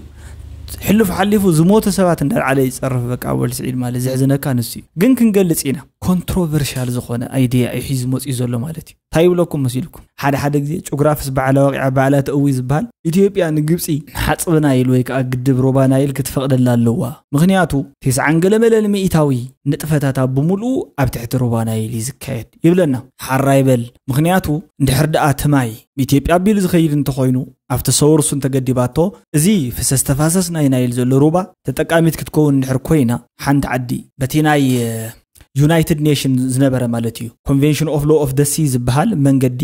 ሕሉፍ ሓሊፉ ዝሞቱ ሰባት እንዳልዓለ ይፀርፍ በቃ ኣወል ስዒድ ማለት ዘሕዝነካ ንሱ እዩ ግን ክንገልፅ ኢና ኮንትሮቨርሻል ዝኾነ ኣይድያ እዩ ሒዙ መፅኡ ዘሎ ማለት እዩ እንታይ ይብለኩም መሲልኩም ሓደ ሓደ ግዜ ጭጉራፍስ ባዕላ ወቂዓ ባዕላ ተእዊ ዝበሃል ኢትዮጵያ ንግብፂ ሓፅቢ ናይል ወይ ከዓ ግድብ ሩባ ናይል ክትፈቕደላ ኣለዋ ምክንያቱ ቴስዓን ገለ መለል ሚኢታዊ ንጥፈታታ ብምልኡ ኣብ ትሕቲ ሩባ ናይል እዩ ዝካየድ ይብለና ሓራይ በል ምክንያቱ እንድሕር ደኣ ትማይ ብኢትዮጵያ ኣቢሉ ዝኸይድ እንተኾይኑ ኣብቲ ሰውርሱ እንተገዲባቶ እዚ ፍሰስ ተፋሰስ ናይ ናይል ዘሎ ሩባ ተጠቃሚት ክትከውን እንድሕር ኮይና ሓንቲ ዓዲ በቲ ናይ ዩናይትድ ኔሽን ዝነበረ ማለት እዩ ኮንቨንሽን ኦፍ ሎ ኦፍ ደሲ ዝበሃል መንገዲ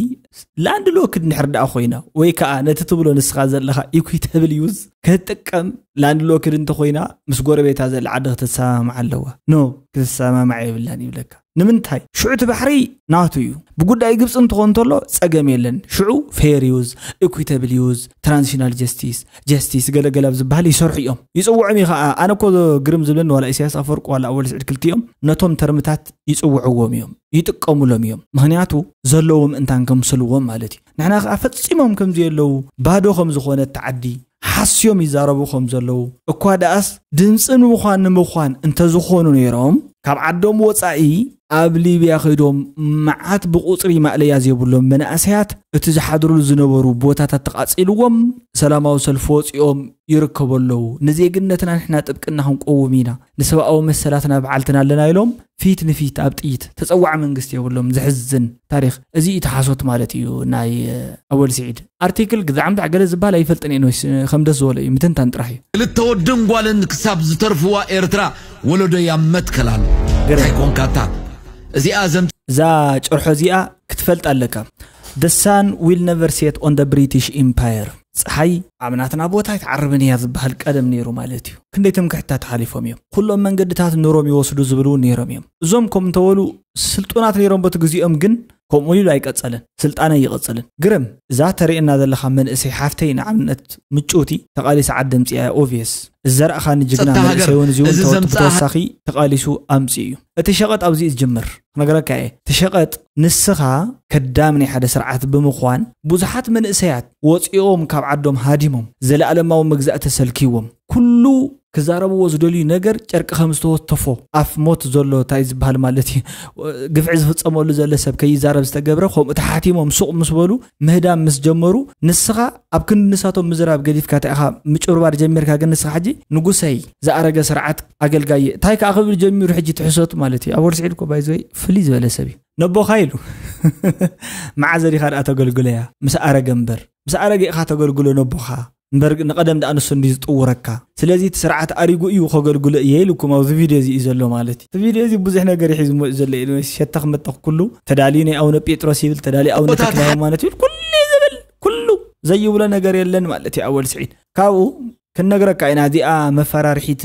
ላንድ ሎክድ እንድሕር ደኣ ኮይና ወይ ከዓ ነቲ ትብሎ ንስኻ ዘለኻ ኢኩዊተብል ዩዝ ክትጥቀም ላንድ ሎክድ እንተኮይና ምስ ጎረቤታ ዘላ ዓዲ ክትሰማማዕ ኣለዋ ኖ ክትሰማማዕ የብላን ይብለካ ንምንታይ ሽዑ እቲ ባሕሪ ናቱ እዩ ብጉዳይ ግብፂ እንትኾን እንተሎ ፀገም የለን ሽዑ ፌር ዩዝ ኢኩዊተብል ዩዝ ትራንዚሽናል ጀስቲስ ጀስቲስ ገለገለ ኣብ ዝበሃል ይሰርሑ እዮም ይፅውዖም እዩ ከዓ ኣነ እኮ ግርም ዝብለኒ ዋላ ኢሳያስ ኣፈወርቂ ዋላ ኣወል ስዒድ ክልቲኦም ነቶም ተርምታት ይፅውዕዎም እዮም ይጥቀሙሎም እዮም ምክንያቱ ዘለዎም እንታን ከምስልዎም ማለት እዩ ንሕና ከዓ ፈፂሞም ከምዘየለዉ ባዶ ከም ዝኾነት ተዓዲ ሓስዮም ይዛረቡ ከም ዘለዉ እኳ ደኣስ ድምፂ ንምዃን ንምዃን እንተዝኾኑ ነይሮም ካብ ዓዶም ወፃኢ ኣብ ሊብያ ከይዶም መዓት ብቁፅሪ ማእለያ ዘይብሎም መናእሰያት እቲ ዝሓድርሉ ዝነበሩ ቦታታት ተቓፂልዎም ሰላማዊ ሰልፊ ወፂኦም ይርከቡ ኣለዉ ንዜግነትና ንሕና ጥብቅና ክንቆውም ኢና ንሰብኣዊ መሰላትና በዓልትና ኣለና ኢሎም ፊት ንፊት ኣብ ጥይት ተፀዋዕ መንግስቲ የብሎም ዘሕዝን ታሪክ እዚ እዩ ተሓሶት ማለት እዩ ናይ ኣወል ስዒድ ኣርቲክል ግዛዕምታዕ ገለ ዝበሃል ኣይፈልጥን እየ ከም ደስ ዝበሎ እዩ ምትንታን ጥራሕ እዩ ክልተ ወድን ጓልን ክሳብ ዝተርፍዋ ኤርትራ ወለዶ ያመትከላል እንታይ ኮንካታ እዚኣ ዘም እዛ ጭርሖ እዚኣ ክትፈልጥ ኣለካ The sun will never set on the British Empire ፀሓይ ኣብ ናትና ቦታ ኣይትዓርብን እያ ዝበሃል ቀደም ነይሩ ማለት እዩ ክንደይ ትምክሕትታት ሓሊፎም እዮም ኩሎም መንገድታት ንሮም ይወስዱ ዝብሉ እውን ነይሮም እዮም እዞም ከም እንተበሉ ስልጡናት ነይሮም በቲ ግዜኦም ግን ከምኡ ኢሉ ኣይቀጸልን ስልጣነ ይቐጽልን ግርም እዛ ተርእየና ዘለኻ መንእሰይ ሓፍተይ ንኣብነት ምጭውቲ ተቓሊሳ ዓዲ ኣምጺኣ እያ ኦቪየስ እዚ ዘረእኻኒ ጅግና መንእሰይ እውን እዚ እውን ተወጥቶ ተወሳኺ ተቓሊሱ ኣምጺኡ እዩ እቲ ሸቐጥ ኣብዚ እዩ ዝጅምር ክነግረካ እየ እቲ ሸቐጥ ንስኻ ከዳም ናይ ሓደ ስርዓት ብምዃን ብዙሓት መንእሰያት ወፂኦም ካብ ዓዶም ሃዲሞም ዘለኣለማዊ መግዛእቲ ሰልኪዎም ኩሉ ክዛረብዎ ዝደልዩ ነገር ጨርቂ ከም ዝተወተፎ ኣፍ ሞት ዘሎ እንታይ ዝበሃል ማለት እዩ። ግፍዒ ዝፍጸመሉ ዘሎ ሰብ ከይዛረብ ዝተገብረ፣ ከምኡ ተሓቲሞም ሱቕ ምስ በሉ ምህዳም ምስ ጀመሩ፣ ንስኻ ኣብ ክንዲ ንሳቶም ምዝራብ ገዲፍካ እንታይ ኢኻ ምጭብርባር ጀሚርካ? ግን ንስኻ ሕጂ ንጉሰይ፣ ዝኣረገ ስርዓት ኣገልጋይ እንታይ ከኣ ክብል ጀሚሩ ሕጂ ትሕሰቱ ማለት እዩ። ኣወል ስዒድ እኮ ባይዘይ ፍልይ ዝበለ ሰብ እዩ። ነቦኻ ኢሉ መዓዘ ዲኻ ደኣ ተገልግሎ እያ? ምስ ኣረገ እምበር። ምስ ኣረገ ኢኻ ተገልግሎ ነቦኻ እምበር፣ ንቐደም ደኣ ንሱ እንዲ ዝጥውረካ። ስለዚ እቲ ስርዓት ኣሪጉ እዩ ከገልግሎ እየ ኢልኩም ኣብዚ ቪድዮ እዚ እዩ ዘሎ ማለት እዩ። እቲ ቪድዮ እዚ ብዙሕ ነገር ይሒዝሞ እዩ ዘሎ ኢሉ ሸተኽ መተኽ ኩሉ ተዳልዩ ናይ ኣቡነ ጴጥሮስ ይብል፣ ተዳልዩ ኣቡነ ተክለ ሃይማኖት ይብል፣ ኩሉ እዩ ዝብል፣ ኩሉ ዘይብሎ ነገር የለን ማለት እዩ። ኣወል ስዒድ ካብኡ ክንነግረካ ኢና። እዚኣ መፈራርሒት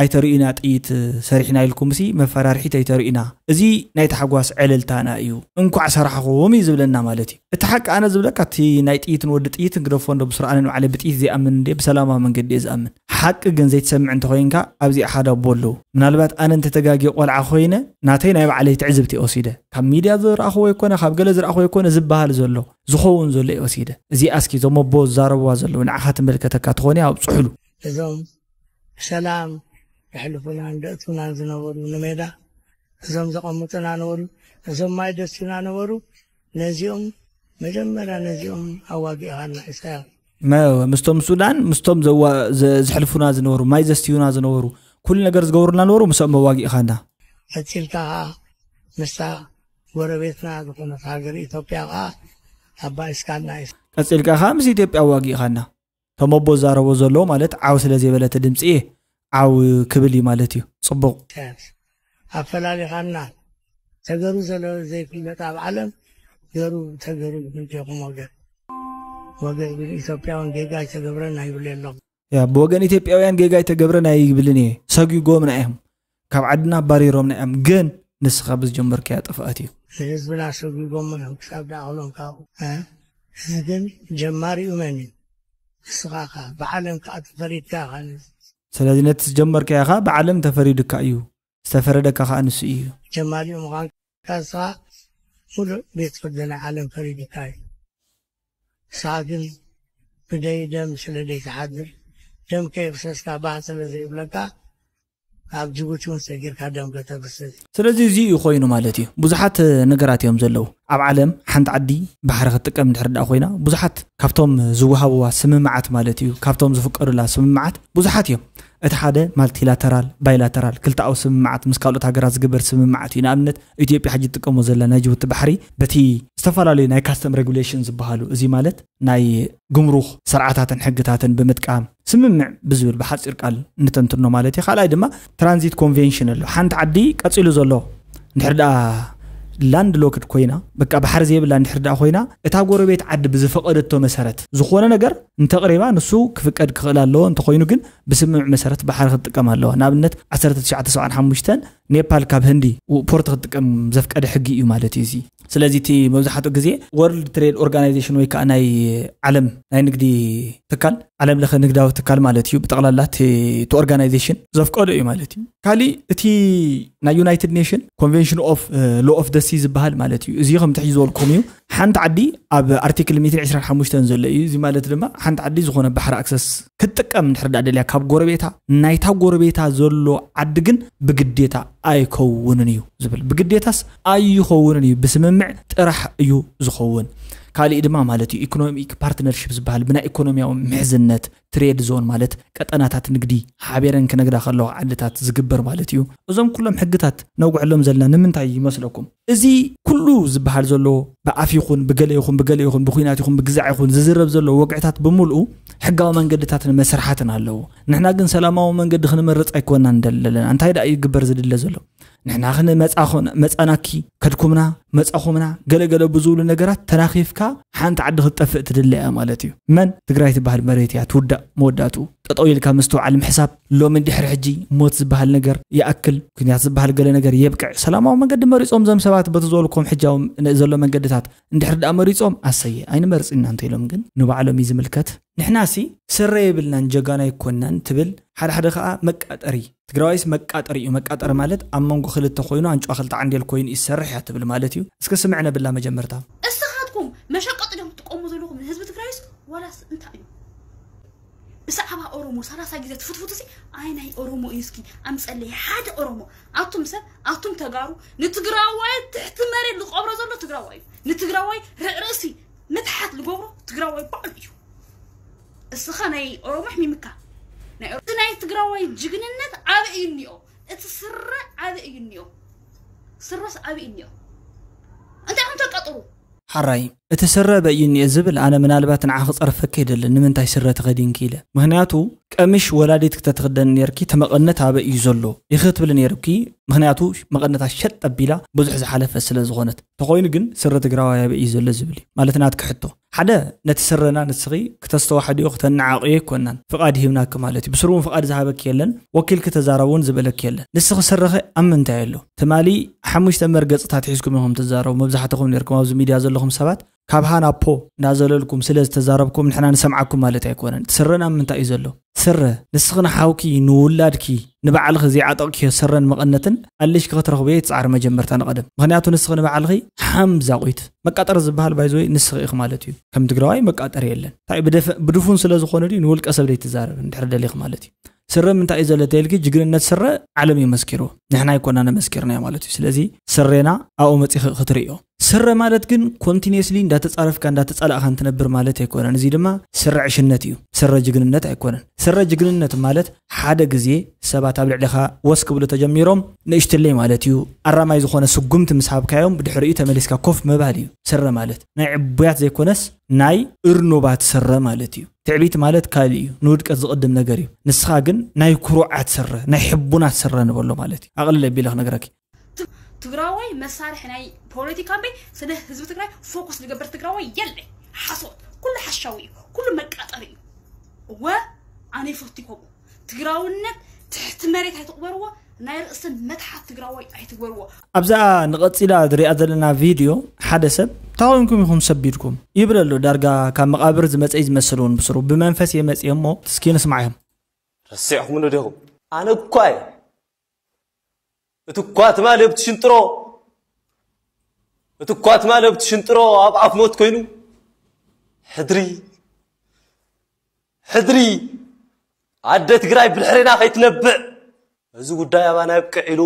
ኣይተርእዩና፣ ጥይት ሰሪሕና ኢልኩም ሲ መፈራርሒት ኣይተርእዩና። እዚ ናይ ታሕጓስ ዕልልታና እዩ። እንኳዕ ሰራሕኹም እዩ ዝብለና ማለት እዩ። እቲ ሓቂ ኣነ ዝብለካ፣ እቲ ናይ ጥይትን ወዲ ጥይትን ግደፎ እንዶ፣ ብስርኣንን ባዕለ ብጥይት ዘይኣምን እንደ፣ ብሰላማዊ መንገዲ እየ ዝኣምን። ሓቂ ግን ዘይትሰምዕ እንተኾይንካ፣ ኣብዚኣ ሓደ ኣቦ ኣለዉ። ምናልባት ኣነ እንተተጋጊ ቆልዓ ኮይነ፣ ናተይ ናይ ባዕለይ ትዕዝብቲ ወሲደ። ካብ ሚድያ ዝረኣኽዎ ይኮነ፣ ካብ ገለ ዝረኣኽዎ ይኮነ ዝበሃል ዘሎ፣ ዝኸውን ዘሎ እዩ ወሲደ። እዚኣ እስኪ እዞም ኣቦ ዝዛረብዋ ዘለዉ ንዓኻ ትመልከተካ ትኾን እያ፣ ኣብፅሑሉ። እዞም ብሰላም የሕልፉናን ደእቱናን ዝነበሩ ንሜዳ፣ እዞም ዘቐምጡና ነበሩ፣ እዞም ማይ ደስቱና ነበሩ። ነዚኦም መጀመርያ ነዚኦም ኣዋጊእኻና ኢሳያስ። መ-፣ ምስቶም ሱዳን፣ ምስቶም ዘዋ-፣ ዘ-፣ ዘሕልፉና ዝነበሩ፣ ማይ ዘስትዩና ዝነበሩ፣ ኩሉ ነገር ዝገብሩና ነበሩ፣ ምስኦም ኣዋጊእኻና። ቀጺልካ ኸዓ ምስታ ጎረቤትና ዝኾነት ሃገር ኢትዮጵያ ኸዓ ኣባኢስካና እዩ። ቀጺልካ ኸዓ ምስ ኢትዮጵያ ኣዋጊእኻና። እቶም ኣቦ ዝዛረቦ ዘለዉ ማለት ዓው ስለ ዘይበለ እቲ ድምጺ ዓው ክብል እዩ ማለት እዩ። ጽቡቕ። ኢሳያስ፣ ኣፈላሊኻና። ተገሩ ዘሎ ዘይፍለጥ ኣብ ዓለም ገሩ ተገሩ ዝብልኩም ወገን። ወገን ግን ኢትዮጵያውን ጌጋ ኣይተገብረን ኣይብሉ የለኹም። ያ፣ ብወገን ኢትዮጵያውያን ጌጋ ኣይተገብረን ኣይብልን እየ። ሰጒጎምና እዮም። ካብ ዓድና ኣባሪሮምና እዮም። ግን ንስኻ ብዝጀመርካያ ጥፍኣት እዩ። ንህዝብና ሰጒጎም እዮም ክሳብ ደኣኽሎም ካብኡ። እ? እዚ ግን ጀማሪኡ መን እዩ? ንስኻ ኸ ብዓለም ከኣ ተፈሪድካ ኢኻ ነዚ። ስለዚ ነቲ ዝጀመርካዮ ኸኣ ብዓለም ተፈሪዱካ እዩ። ዝተፈረደካ ኸኣ ንሱ እዩ። ጀማሪኡ ምዃንካ ንስኻ ሙሉእ ቤት ፍርዲ ናይ ዓለም ፈሪዱካ እዩ። ንስኻ ግን ብደይ ደም ስለ ዘይትሓድር፣ ደም ከየፍሰስካ ባህ ስለ ዘይብለካ፣ ኣብ ጅቡቲ እውን ሰጊርካ ደም ከተፍስስ። ስለዚ እዚ እዩ ኮይኑ ማለት እዩ። ብዙሓት ነገራት እዮም ዘለዉ። ኣብ ዓለም ሓንቲ ዓዲ ባሕሪ ክትጥቀም እንድሕር ደኣ ኮይና፣ ብዙሓት ካብቶም ዝወሃብዋ ስምምዓት ማለት እዩ፣ ካብቶም ዝፍቀዱላ ስምምዓት ብዙሓት እዮም። እቲ ሓደ ማልቲላተራል፣ ባይላተራል፣ ክልተኣዊ ስምምዓት፣ ምስ ካልኦት ሃገራት ዝግበር ስምምዓት እዩ። ንኣብነት ኢትዮጵያ ሕጂ ትጥቀሞ ዘላ ናይ ጅቡቲ ባሕሪ በቲ ዝተፈላለዩ ናይ ካስተም ሬጉሌሽን ዝበሃሉ፣ እዚ ማለት ናይ ጉምሩክ ስርዓታትን ሕግታትን ብምጥቃም ስምምዕ ብዝብል ብሓፂር ቃል ንተንትኖ ማለት እዩ። ካልኣይ ድማ ትራንዚት ኮንቬንሽን ኣሎ። ሓንቲ ዓዲ ቀፂሉ ዘሎ እንድሕር ደኣ ላንድ ሎክድ ኮይና፣ በቃ ባሕሪ ዘይብላ እንድሕር ደኣ ኮይና፣ እታ ጎረቤት ዓዲ ብዝፈቐደቶ መሰረት ዝኾነ ነገር እንተቕሪባ ንሱ ክፍቀድ ክኽእል ኣለዎ። እንተኾይኑ ግን ብስምምዕ መሰረት ባሕሪ ክትጥቀም ኣለዋ። ንኣብነት ዓሰርተ ትሽዓተ ሰብዓን ሓሙሽተን ኔፓል ካብ ህንዲ ፖርት ክትጥቀም ዘፍቀደ ሕጊ እዩ ማለት እዩ እዚ። ስለዚ እቲ መብዛሕትኡ ግዜ ወርልድ ትሬድ ኦርጋናይዜሽን ወይ ከዓ ናይ ዓለም ናይ ንግዲ ትካል፣ ዓለም ለኸ ንግዳዊ ትካል ማለት እዩ፣ ብጠቕላላ እቲ፣ እቲ ኦርጋናይዜሽን ዘፍቀዶ እዩ ማለት እዩ። ካሊእ እቲ ናይ ዩናይትድ ኔሽን ኮንቬንሽን ኦፍ ሎ ኦፍ ደ ሲ ዝበሃል ማለት እዩ። እዚ ከም ትሕጂ ዝበልኩም እዩ። ሓንቲ ዓዲ ኣብ ኣርቲክል ሚእትን ዕስራን ሓሙሽተን ዘሎ እዩ። እዚ ማለት ድማ ሓንቲ ዓዲ ዝኾነ ባሕሪ ኣክሰስ ክትጥቀም እንድሕር ደኣ ደልያ ካብ ጎረቤታ፣ ናይታ ጎረቤታ ዘሎ ዓዲ ግን ብግዴታ ኣይከውንን እዩ ዝብል። ብግዴታስ ኣይኸውንን እዩ፣ ብስምምዕ ጥራሕ እዩ ዝኸውን። ካሊእ ድማ ማለት እዩ ኢኮኖሚክ ፓርትነርሽፕ ዝበሃል ብናይ ኢኮኖሚያዊ ምሕዝነት ትሬድ ዞን ማለት ቀጠናታት ንግዲ ሓቢረን ክነግዳ ከለዋ ዓድታት ዝግበር ማለት እዩ። እዞም ኩሎም ሕግታት ነውግዐሎም ዘለና ንምንታይ ይመስለኩም? እዚ ኩሉ ዝበሃል ዘሎ ብኣፍ ይኹን ብገለ ይኹን ብገለ ይኹን ብኹናት ይኹን ብግዛዕ ይኹን ዝዝረብ ዘሎ ወግዕታት ብምልኡ ሕጋዊ መንገድታትን መስርሓትን ኣለዎ። ንሕና ግን ሰላማዊ መንገዲ ክንመርጽ ኣይኮናን ደለና። እንታይ ደኣ ይግበር ዝድለ ዘሎ? ንሕና ክንመጻኹ-፣ መጻናኪ፣ ከድኩምና፣ መጻኹምና፣ ገለ ገለ ብዝብሉ ነገራት ተናኺፍካ ሓንቲ ዓዲ ክትጠፍእ ትድለ እያ ማለት እዩ። መን? ትግራይ ትበሃል መሬት እያ ትውዳእ መወዳእትኡ። ጠጠው ኢልካ ምስትውዓል ምሕሳብ፣ ሎሚ እንድሕሪ ሕጂ ሞት ዝበሃል ነገር ይኣክል፣ ኩናት ዝበሃል ገለ ነገር የብቅዕ። ሰላማዊ መንገዲ መሪጾም እዞም ሰባት በቲ ዝበልኩም ሕጃዊ ን-፣ ዘሎ መንገድታት እንድሕር ደኣ መሪጾም ኣሰየ፣ ኣይንመርጽን ኢና እንተ ኢሎም ግን ንባዕሎም እዩ ዝምልከት። ንሕናሲ ስረ የብልናን ጀጋኑ ኣይኮናን ትብል፣ ሓደ ሓደ ከኣ መቃጠሪ። ትግራዋይስ መቃጠሪ እዩ። መቃጠሪ ማለት ኣብ መንጎ ክልተ ኮይኑ ኣንጭዋ ክልተ ዓንዴል ኮይኑ ይሰርሕ እያ ትብል ማለት እዩ። እስከ ስምዕ ነብላ መጀመርታ። እስኻትኩም መሸቀጢ ዲኹም ትጥቀሙ ዘለኹም ንህዝቢ ትግራይስ ዋላስ እንታይ እዩ? ብዛዕባ ኦሮሞ ሰላሳ ግዜ ትፍትፍቱ ሲ ኣይ ናይ ኦሮሞ እዩ እስኪ ኣምፀለይ ሓደ ኦሮሞ ኣቱም ሰብ ኣቱም ተጋሩ ንትግራዋይ ትሕቲ መሬት ዝቆብሮ ዘሎ ትግራዋይ እዩ ንትግራዋይ ርእሲ ምትሓት ዝገብሮ ትግራዋይ ባዕሉ እዩ እስኻ ናይ ኦሮሞ ኣሕሚምካ ናይ ኦሮ- እቲ ናይ ትግራዋይ ጅግንነት ኣበይ እዩ እኒኦ እቲ ስረ ኣበይ እዩ እኒኦ ስረስ ኣበይ እዩ እኒኦ እንታይ ኢኹም ተቃጥሩ ሓራይ እቲ ስረ በይ እዩ እኒኦ ዝብል ኣነ ምናልባት ንዓኺ ክፀርፈኪ ኣይደልን ንምንታይ ስረ ተኸዲንኪ ኢለ ምክንያቱ ቀምሽ ወላዲት ክተትኽደን ነርኪ እቲ መቐነት ኣበይ እዩ ዘሎ ኢኺ ክትብሊ ነይርኪ ምክንያቱ መቐነታ ሸጥ ኣቢላ ብዙሕ ዝሓለፈ ስለ ዝኾነት ተኾይኑ ግን ስረ ትግራዋይ ኣበይ እዩ ዘሎ ዝብል እዩ ማለት ናትኪ ሕቶ ሓደ ነቲ ስረና ንስኺ ክተስተዋሕድዮ ክተነዓቕዮ ኣይኮናን ፍቓድ ሂብናኪ ማለት እዩ ብስሩ እውን ፍቓድ ዝሃበኪ የለን ወኪልኪ ተዛረብ እውን ዝበለኪ የለን ንስኺ ስረኸ ኣብ ምንታይ ኣሎ ትማሊ ሓሙሽተ መርገፅታት ሒዝኩም ኢኹም ትዛረቡ መብዛሕትኹም ነርኩም ኣብዚ ሚድያ ዘለኹም ሰባት ካብ ሃ ናብ ፖ እንዳዘለልኩም ስለ ዝተዛረብኩም ንሕና ንሰምዓኩም ማለት ኣይኮነን እቲ ስረና ኣብ ምንታይ እዩ ዘሎ ስረ ንስኺ ንሓውኪ ንውላድኪ ንባዕልኺ ዘይዓጠቕክዮ ስረን መቐነትን ኣሊሽኪ ክትረኽብዮ ይትፃዕሪ መጀመርታ ንቐደም ምኽንያቱ ንስኺ ንባዕልኺ ሓም ዛቑት መቃጠሪ ዝበሃል ባይዘወይ ንስኺ ኢኺ ማለት እዩ ከም ትግራዋይ መቃጠሪ የለን እንታይ ብድፉን ስለ ዝኾነ ድዩ ንውልቀ ሰብ ዘይትዛረብ እንድሕር ደሊኺ ማለት እዩ ስረ ምንታይ እዩ ዘሎ ተልኪ ጅግንነት ስረ ዓለም እዩ መስኪርዎ ንሕና ኣይኮና ነመስኪርናዮ ማለት እዩ ስለዚ ስሬና ኣብኡ መፂኺ ክትርእዮ ስረ ማለት ግን ኮንቲኒስሊ እንዳተፃረፍካ እንዳተፃላእካ እንትነብር ማለት ኣይኮነን እዚ ድማ ስረ ዕሽነት እዩ ስረ ጅግንነት ኣይኮነን ስረ ጅግንነት ማለት ሓደ ግዜ ሰባት ኣብ ልዕሊኻ ወስ ክብሉ ተጀሚሮም ንእሽትለይ ማለት እዩ ኣራማይ ዝኾነ ስጉምቲ ምስ ሃብካዮም ብድሕሪኡ ተመሊስካ ኮፍ ምባል እዩ ስረ ማለት ናይ ዕቡያት ዘይኮነስ ናይ እርኑባት ስረ ማለት እዩ ትዕቢት ማለት ካልእ እዩ ንውድቀት ዝቕድም ነገር እዩ ንስኻ ግን ናይ ኩሩዓት ስረ ናይ ሕቡናት ስረ ንበሎ ማለት እዩ ኣቕልል ኣቢለ ክነግረኪ ትግራዋይ መሳርሒ ናይ ፖለቲካ እምበይ ስለ ህዝቢ ትግራይ ፎኩስ ዝገብር ትግራዋይ የለ ሓሶት ኩሉ ሓሻዊ እዩ ኩሉ መቃጠሪ እዩ እወ ኣነ ይፈቱ ከምኡ ትግራውነት ትሕቲ መሬት ኣይትቕበርዎ ናይ ርእስን መትሓት ትግራዋይ ኣይትግበርዎ ኣብዛ ንቐፂላ ዝሪኣ ዘለና ቪድዮ ሓደ ሰብ እንታይ ኮይንኩም ኢኹም ሰቢድኩም ይብል ኣሎ ዳርጋ ካብ መቓብር ዝመፀ እዩ ዝመስል እውን ብስሩ ብመንፈስ እየ መፅየ እሞ እስኪ ንስማዕ እዮም ረሲዕኹምኒ ዲኹም ኣነ እኳ እየ እቲ እኳ ትማሊ ኣብቲ ሽንጥሮ እቲ እኳ ትማሊ ኣብቲ ሽንጥሮ ኣብ ኣፍ ሞት ኮይኑ ሕድሪ ሕድሪ ኣደ ትግራይ ብድሕሬና ከይትነብዕ እዚ ጉዳይ ኣባና የብቅዕ ኢሉ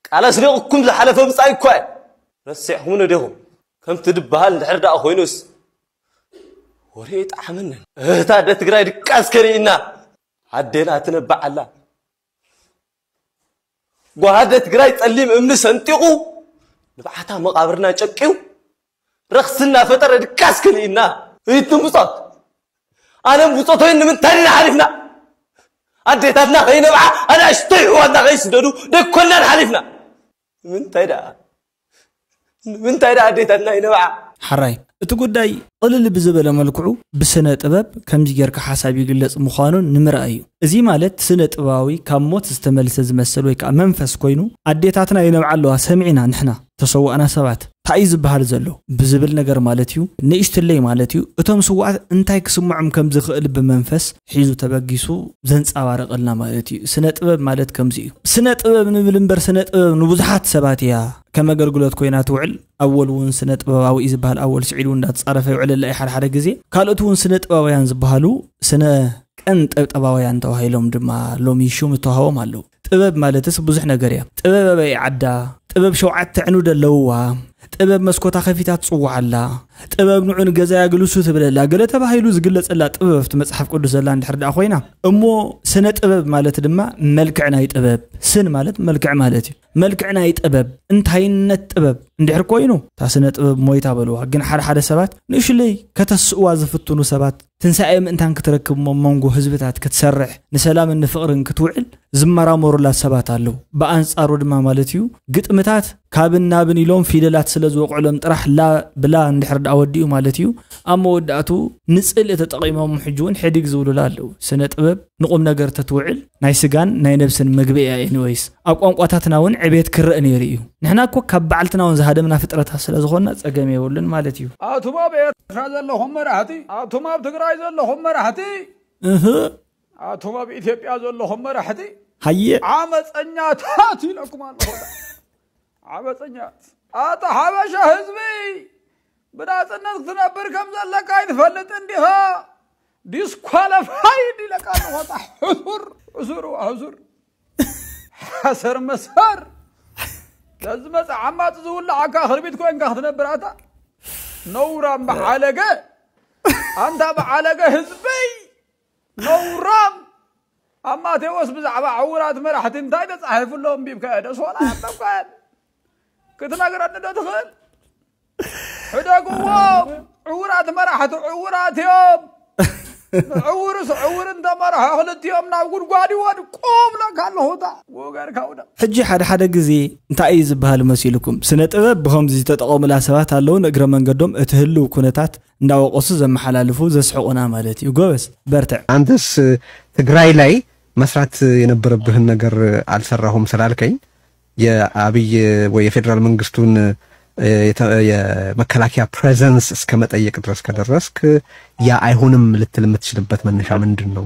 ቃል ኣስኒቑኩም ዝሓለፈ ብፃይ እኳ እዩ ረሲዕኹምኒ ዲኹም ከምቲ ድበሃል እንድሕር ደኣ ኮይኑስ ወሬ ይጠዓመንን እህታ ኣደ ትግራይ ድቃስ ከሪእና ኣዴና ትነብዓላ ጓሃደ ትግራይ ፀሊም እምኒ ሰንጢቑ ንብዓታ መቓብርና ጨቂው ረኽሲ እናፈጠረ ድቃስ ከሊእና እይትም ብፆት ኣነም ብፆቶይን ንምንታይ ኢና ሓሊፍና ኣዴታትና ከይነብዓ ኣናእሽተይ ኣሕዋትና ከይስደዱ ደኮናን ሓሊፍና ንምንታይ ደኣ ንምንታይ ደኣ ኣዴታትና ይነብዓ ሓራይ እቲ ጉዳይ ቅልል ብዝበለ መልክዑ ብስነ ጥበብ ከምዚ ጌርካ ሓሳብ ይግለጽ ምዃኑን ንምርኣይ እዩ። እዚ ማለት ስነ ጥበባዊ ካብ ሞት ዝተመልሰ ዝመስል ወይ ከዓ መንፈስ ኮይኑ ኣዴታትና ይነብዓ ኣለዋ ሰሚዕና ንሕና ተሰዋእና ሰባት ታይ እዩ ዝበሃል ዘሎ ብዝብል ነገር ማለት እዩ ንእሽትለይ ማለት እዩ እቶም ስዋኣት እንታይ ክስምዖም ከም ዝኽእል ብመንፈስ ሒዙ ተበጊሱ ዘንጸባርቐልና ማለት እዩ። ስነ ጥበብ ማለት ከምዚ እዩ። ስነ ጥበብ ንብል እምበር ስነ ጥበብ ንብዙሓት ሰባት እያ ከም ኣገልግሎት ኮይና ትውዕል። ኣወል እውን ስነ ጥበባዊ እዩ ዝበሃል ኣወል ስዒድ እውን እንዳተጻረፈ ይውዕለላ እዩ ሓደ ሓደ ግዜ። ካልኦት እውን ስነ ጥበባውያን ዝበሃሉ ስነ ቀን ጠብጠባውያን ተባሂሎም ድማ ሎሚ ሹም እተዋህቦም ኣለዉ። ጥበብ ማለትስ ብዙሕ ነገር እያ። ጥበብ ኣበይ ዓዳ? ጥበብ ሸውዓተ ዕኑድ ኣለውዋ። ጥበብ መስኮታ ከፊታ ትጽውዓላ። ጥበብ ንዑ ንገዛይ ኣግልሱ ትብለላ። ገለ ተባሂሉ ዝግለጸላ ጥበብ ኣብቲ መጽሓፍ ቅዱስ ዘላ እንድሕር ደኣ ኮይና እሞ ስነ ጥበብ ማለት ድማ መልክዕ ናይ ጥበብ። ስን ማለት መልክዕ ማለት እዩ። መልክዕ ናይ ጥበብ፣ እንታይነት ጥበብ እንድሕር ኮይኑ እታ ስነ ጥበብ ሞይታ በልዋ። ግን ሓደ ሓደ ሰባት ንእሽለይ ከተስእዋ ዝፍትኑ ሰባት ትንሳኤ ምእንታን ክትረክብ እሞ መንጎ ህዝብታት ክትሰርሕ ንሰላምን ንፍቕርን ክትውዕል ዝመራመሩላ ሰባት ኣለዉ። ብኣንጻሩ ድማ ማለት እዩ ግጥምታት ካብን ናብን ኢሎም ፊደላት ስለ ዝወቕዕሎም ጥራሕ ላ ብላ እንድሕር ደኣ ወዲኡ ማለት እዩ ኣብ መወዳእቱ ንጽልኢ ተጠቒሞም ሕጂ እውን ሕድግ ዝብሉላ ኣለዉ። ስነ ጥበብ ንቑም ነገር ተትውዕል ናይ ስጋን ናይ ነብስን መግቢ እያ። ኤኒወይስ ኣብ ቋንቋታትና እውን ዕቤት ክረእ ነይሩ እዩ። ንሕና እኮ ካብ ባዕልትና እውን ዝሃደምና ፍጥረታት ስለ ዝኾንና ጸገም የብሉን ማለት እዩ። ኣቱም ኣብ ኤርትራ ዘለኹም መራሕቲ፣ ኣቱም ኣብ ትግራይ ዘለኹም መራሕቲ፣ እህ ኣቱም ኣብ ኢትዮጵያ ዘለኹም መራሕቲ ሃየ ዓመፀኛታት ኢለኩም ኣለኹ። ዓመፀኛት ኣታ ሓበሻ ህዝቢ ብናፅነት ክትነብር ከም ዘለካ ኣይትፈልጥን ዲኻ? ዲስኳለፋይድ ኢለካ ኣለኹ። ሕሱር ሕሱር ሕሱር ሓሰር መሰር ለዝመፀ ዓማፅ ዝውላዓካ ክርቢት ኮይንካ ክትነብር ኣታ ነውራም በዓለገ። ኣንታ በዓለገ ህዝበይ ነውራም። ኣብ ማቴዎስ ብዛዕባ ዕውራት መራሕቲ እንታይ ተፃሒፉ ኣሎ? ኣንቢብካዮ ዶ? ሶላ ኣንበብካዮ ክትነግረኒ ዶ ትኽእል? ሕደግዎም። ዕውራት መራሕቲ ዕውራት እዮም። ዕውርስ ዕውር እንተመርሖ ክልቲኦም ናብ ጉድጓድ ይወድቁ ብለካ ኣለኹ። እታ ጎገርካ ውደቕ። ሕጂ ሓደ ሓደ ግዜ እንታይ እዩ ዝበሃል መሲልኩም? ስነ ጥበብ ብኸምዚ ዝተጠቐሙላ ሰባት ኣለዉ፣ ንእግረ መንገዶም እቲ ህልው ኩነታት እንዳወቀሱ ዘመሓላልፉ ዘስሕቁና ማለት እዩ። ጎበዝ በርትዕ። አንተስ ትግራይ ላይ መስራት የነበረብህን ነገር አልሰራሁም ስላልከኝ የአብይ ወይ የፌዴራል መንግስቱን የመከላከያ presence እስከ መጠየቅ ድረስ ከደረስክ ያ አይሆንም ልትል የምትችልበት መነሻ ምንድን ነው?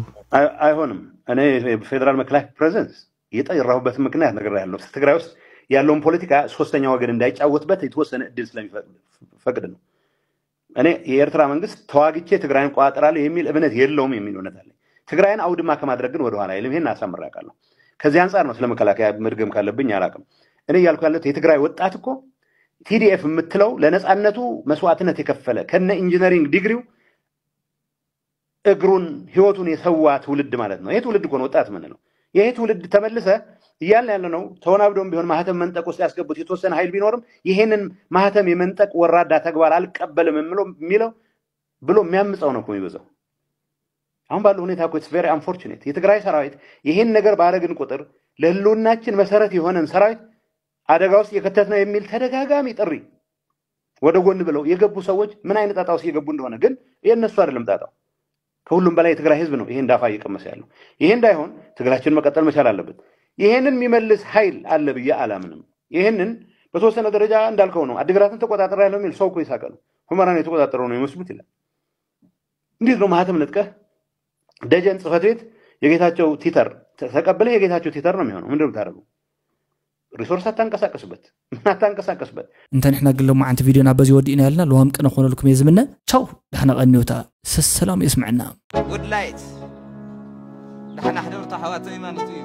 አይሆንም። እኔ የፌዴራል መከላከያ presence የጠራሁበት ምክንያት ነግሬያለሁ። ትግራይ ውስጥ ያለውን ፖለቲካ ሶስተኛ ወገን እንዳይጫወትበት የተወሰነ እድል ስለሚፈቅድ ነው። እኔ የኤርትራ መንግስት ተዋግቼ ትግራይን እቆጣጠራለሁ የሚል እምነት የለውም የሚል እምነት አለኝ። ትግራይን አውድማ ከማድረግ ግን ወደኋላ አይልም። ይሄን አሳምሬ አውቃለሁ። ከዚህ አንጻር ነው ስለ መከላከያ መድገም ካለብኝ አላውቅም። እኔ እያልኩ ያለሁት የትግራይ ወጣት እኮ ቲ ዲ ኤፍ የምትለው ለነጻነቱ መስዋዕትነት የከፈለ ከነ ኢንጂነሪንግ ዲግሪው እግሩን ህይወቱን የሰዋ ትውልድ ማለት ነው። ይሄ ትውልድ እኮ ነው ወጣት የምንለው። ይሄ ትውልድ ተመልሰ እያልን ያለ ነው። ተወናብዶም ቢሆን ማህተም መንጠቅ ውስጥ ያስገቡት የተወሰነ ኃይል ቢኖርም ይሄንን ማህተም የመንጠቅ ወራዳ ተግባር አልቀበልም የምለው የሚለው ብሎ የሚያምፀው ነው እኮ የሚበዛው። አሁን ባለው ሁኔታ እኮ it's very unfortunate። የትግራይ ሰራዊት ይሄን ነገር ባረግን ቁጥር ለህልውናችን መሰረት የሆነን ሰራዊት አደጋ ውስጥ የከተት ነው የሚል ተደጋጋሚ ጥሪ ወደ ጎን ብለው የገቡ ሰዎች ምን አይነት ጣጣ ውስጥ የገቡ እንደሆነ ግን የእነሱ አይደለም ጣጣው። ከሁሉም በላይ የትግራይ ህዝብ ነው ይሄን ዳፋ እየቀመሰ ያለው። ይሄ እንዳይሆን ትግላችን መቀጠል መቻል አለበት። ይሄንን የሚመልስ ኃይል አለ ብዬ አላምንም። ይሄንን በተወሰነ ደረጃ እንዳልከው ነው። አድግራትን ተቆጣጠር ያለው የሚል ሰው እኮ ይሳቀ ነው። ሁመራን የተቆጣጠረው ነው ይመስሉት ይላል። እንዴት ነው ማህተም ነጥቀህ ደጀን ጽህፈት ቤት የጌታቸው ቲተር ተቀብለህ የጌታቸው ቲተር ነው የሚሆነው። ምንድን ነው የምታደርገው? ሪሶርስ አታንቀሳቀስበት፣ ምን አታንቀሳቀስበት። እንተ ንሕና ግን ሎማዓንቲ ቪድዮና በዚ ወዲእና ያልና። ለዋም ቅነ ኮነልኩም እየ ዝምነ። ቻው፣ ዳሕና ቀንዮታ። ሰሰላም የስምዐና። ጉድ ላይት። ዳሕና ሕደሩ ተሓዋተይ ማለት እዩ።